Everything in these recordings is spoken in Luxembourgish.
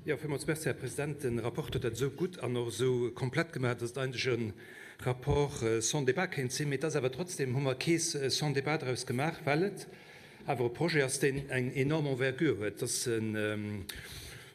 Jo, villmools Merci, Här President. De Rapport huet dat esou gutt an och esou komplett gemaach, dass et eigentlech e Rapport sans débat kéint sinn. Mee et ass awer trotzdem, hu mer kee sans débat draus gemaach, well et awer e Projet ass, deen eng enorm Envergure huet. Et ass e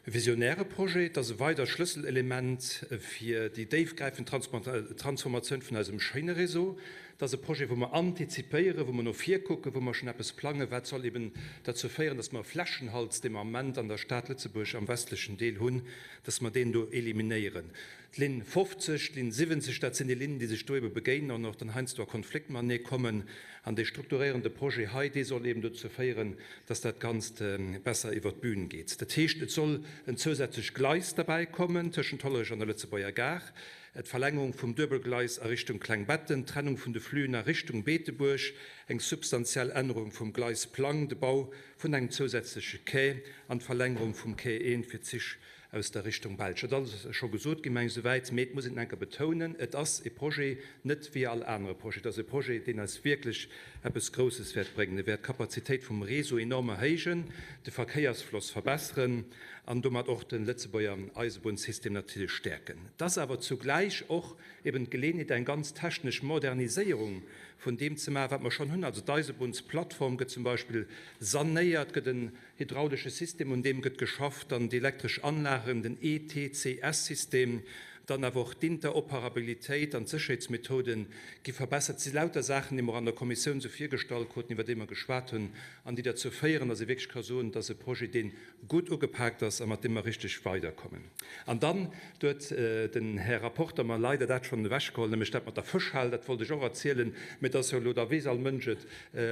visionäre Projet, et ass e weidert Schlësselelement fir déi déifgräifend Transformatioun vun eisem Schéineréseau. Et ass e Projet, wou mer antizipéieren, wou mer no vir kucken, wou mer schonn eppes plangen, wat soll eben derzou féieren, dass mer e Flächenhals, dee mer am Ament an der Stad Lëtzebuerg am westlechen Deel hunn, dass mer deen do eliminéieren. D'Linn 50, d'Linn 70, dat sinn déi Linnen, déi sech do ebe begéinen an och dann heiansdo a Konflikt matenee kommen. An dee strukturéierende Projet hei, dee soll eben dozou féieren, dass dat Ganzt besser iwwert d'Bün geet. Dat heescht, et soll en zousätzlecht Gleis derbäikommen tëschent Hollerech an der Lëtzebuerger Gare. d'Verlängerung vum Duebelgleis a Richtung Klengbetten, d'Trennung vun de Fluen a Richtung Beetebuerg, eng substantiell Ännerung vum Gleisplang, de Bau vun engem zousätzleche Quai an d'Verlängerung vum Quai 1 fir Zich aus der Richtung Belsch. Dat alles ass scho gesot ginn, meng ech, esouwäit. Mee et muss een enker betounen, Et ass e Projet net wéi all anere Projet. Et ass e Projet, deen eis wierklech eppes Grousses wäert bréngen. E wäert d'Kapazitéit vum Réseau enorm erhéijen, de Verkéiersfloss verbesseren an domat och de Lëtzebuerger Eisebunnssystem natierlech stäerken. Et ass awer zugläich och eben d'Geleeënheet, eng ganz technesch Moderniséierung vun deem ze maachen, wat mer schonn hunn. Also d'Eisebunnsplattform gëtt zum Beispill sanéiert, gëtt en hydraulesche System, un deem gëtt geschafft, dann déi elektresch Anlagen, den ETCS-System, dann awer och d'Interoperabilitéit an d'Sécherheetsmethode gi verbessert. Dat si lauter Saachen, déi mer och an der Kommissioun esou virgestallt kruten, iwwer déi mer geschwat hunn an déi derzou féieren, dass ee wierklech ka soen, et ass e Projet, dee gutt ugepaakt ass a mat deem mer richteg weiderkommen. An dann, do huet den Här Rapporter mer leider dat schonn ewechgeholl, nämlech dat mat der Fëschhal, dat wollt ech och erzielen, mä et ass jo elo, da weess all Mënsch et.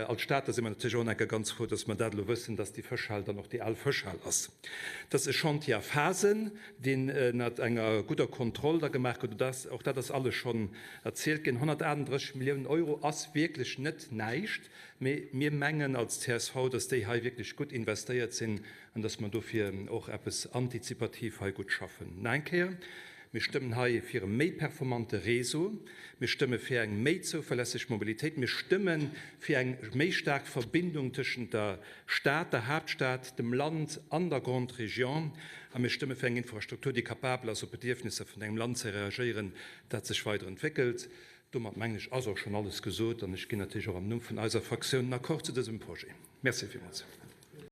Als Stater si mer natierlech och enker ganz frou, dass mer dat elo wëssen, dass déi Fëschhal dann och déi al Fëschhal ass. Et ass e Chantier a Phasen, deen ënnert enger gudder Kontroll da gemaach gëtt. Och dat ass alles schonn erzielt ginn. 138 Milliounen Euro ass wierklech net näischt. Mee mir mengen als csv, dass déi hei wierklech gutt investéiert sinn an dass mer dofir och eppes antizipativ hei gutt schaffen. Nach eng Kéier, Mir stëmmen hei fir e méi performante Réseau, mir stëmme fir eng méi zouverlässeg Mobilitéit, mir stëmme fir eng méi staark Verbindung tëschent der Stad, der Haaptstad, dem Land an der Grande Région a mir stëmme fir eng Infrastruktur, déi capabel ass, op d'Bedierfnisser vun engem Land ze reagéieren, dat sech weiderentwéckelt. Domat, mengen ech, ass och schonn alles gesot an ech ginn natierlech och am Numm vun eiser Fraktioun den Accord zu dësem Projet. Merci villmools.